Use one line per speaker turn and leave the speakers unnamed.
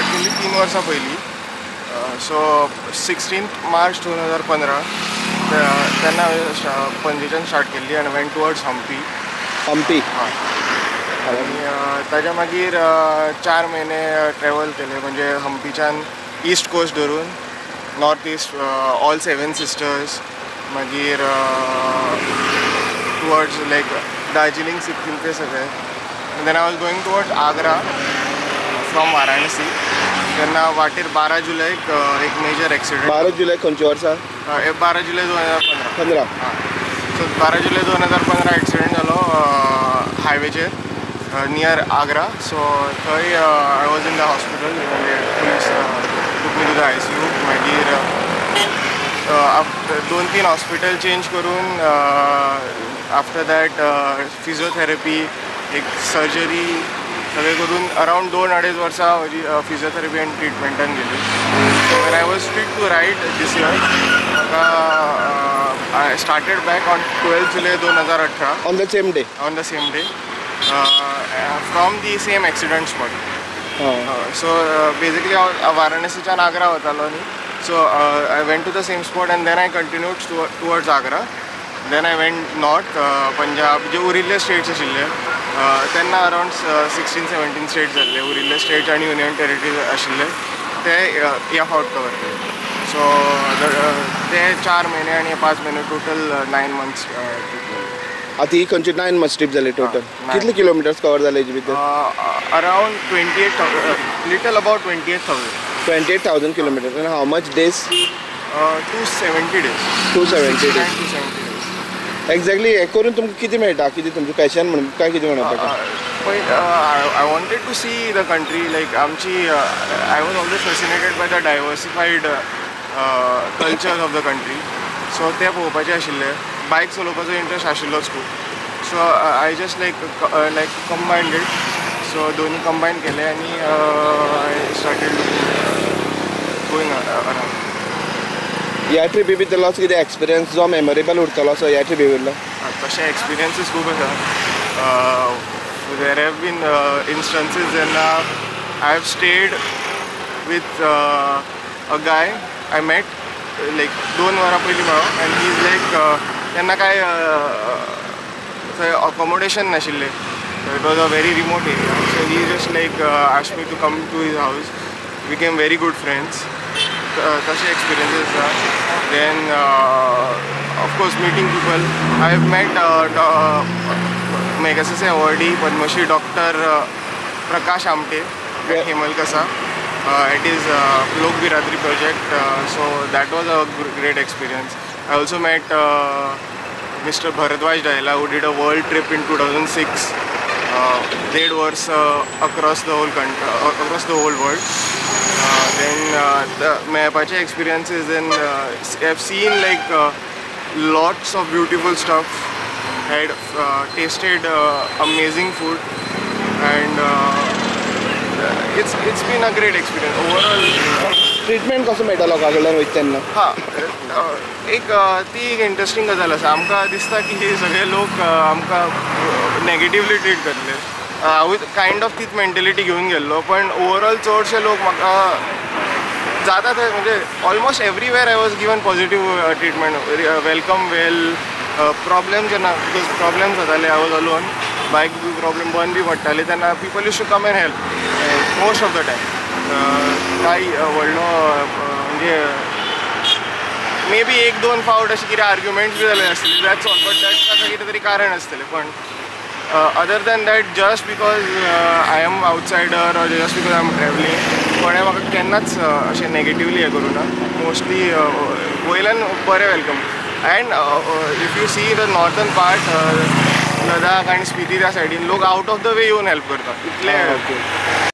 Start केली 3 वर्सां पयलीं. सो 16 मार्च 2015 तेन्ना हांवें पणजेच्यान स्टार्ट केल्ली आनी वेंट टुवर्ड्स हम्पी.
हम्पी.
हय. आनी ताच्या मागीर 4 म्हयने ट्रॅवल केले, म्हणजे हम्पीच्यान ईस्ट कोस्ट धरून नॉर्थ ईस्ट, ऑल 7 सिस्टर्स, मागीर टुवर्ड्स लायक दार्जिलिंग, सिक्कीम ते सगळे. Then I was going towards Agra from Varanasi. तेन्ना वाटेर 12 जुलैक एक मेजर एक्सिडंट.
12 जुलै खंयच्या वर्सा?
12 जुलै 2015.
15.
हां. सो 12 जुलै 2015 एक्सिडंट जालो हायवेचेर नियर आग्रा. सो थंय I was in the hospital, म्हणजे police took me to the ICU. मागीर 2-3 हॉस्पिटल चेंज करून आफ्टर that physiotherapy, एक सर्जरी सगळें करून अरावंड 2-2.5 वर्सां म्हजी फिजियोथेरपी आनी ट्रिटमेंटान गेली. So when I was fit to ride this year, म्हाका I started back on 12 July 2018.
On the same day?
On the same day, from the same accident spot. So basically हांव वाराणसीच्यान आग्रा वतालो न्ही, so I went to the same spot and then I continued towards Agra. Then I went north, Punjab, जे उरिल्ले states आशिल्ले तेन्ना around 16-17 states जाल्ले, उरिल्ले states आनी union territories आशिल्ले ते ह्या फावट कवर केले. सो ते 4 म्हयने आनी 5 म्हयने, टोटल 9 मंथ्स ट्रीप जाली.
आतां ही खंयची 9 मंथ्स ट्रीप जाली टोटल? कितले किलोमिटर्स कवर जाले हेजे भितर?
Around 28,000, little about 28,000.
28,000 kilometres. आनी how much days?
270 days.
270 days.
270 days.
Exactly हें करून तुमकां कितें मेळटा? कितें तुमचें पॅशन म्हणून काय कितें म्हणप?
I wanted to see the country, like आमची I was always fascinated by the diversified culture of the country. So तें पळोवपाचें आशिल्लें. बायक चलोवपाचो इंट्रस्ट आशिल्लोच खूब. So I just like combined it. So दोन्ही कंबायन केले आनी I started going around.
ह्या trippy भितरलो असो कितें एक्सपिरियन्स जो मेमोरेबल उरतलो असो ह्या ट्रिपी वयलो?
तशे एक्सपिरियन्सीस खूब आसा. There have been instances जेन्ना I have stayed with a guy I met like 2 वरां पयलीं मेळ्ळो आनी he is लायक, तेन्ना कांय थंय अकोमोडेशन नाशिल्लें. It was a very remote area. So he just like asked me to come to his house. Became very good friends. तशे experiences आसा. Then of course meeting people. I have met Magsaysay awardee Padmashri doctor Prakash Amte at Hemalkasa. It is Lok Biradari project. So that was a great experience. I also met Mr. Bharadwaj Daila, who did a world trip in 2006, 1.5 वर्स across the whole country, across the whole world. Then the मेळपाचे experiences, then I have seen like lots of beautiful stuff, had tasted amazing food, and it's been a great experience overall.
Treatment कसो मेळटा लोकां कडल्यान वयता तेन्ना?
हां, एक ती एक इंट्रस्टींग गजाल आसा. आमकां दिसता की सगळे लोक आमकां नेगेटिवली ट्रीट करतले. हांवूय कायंड ऑफ तीच मेंटेलिटी घेवन गेल्लो, पण ओवरऑल चडशे लोक म्हाका जाता थंय, म्हणजे almost everywhere I was given positive treatment, welcome well. Problem जेन्ना, because problem जाताले, I was alone, bike B problem बंद बी पडटाली तेन्ना people used to come and help most of the time. कांय व्हडलो म्हणजे मे बी 1-2 फावट अशें कितें आर्ग्युमेंट्स बी जाले आसतले, that's all. But that ताका कितें तरी कारण आसतलें. पण other than that, just because I am outsider or just because I am travelling, कोणें म्हाका केन्नाच अशें नेगेटिवली हें करूं ना. मोस्टली वयल्यान बरें welcome. And if you see the northern part, Ladakh आनी स्पिती त्या सायडीन लोक आउट ऑफ the वे येवन हेल्प करता इतले.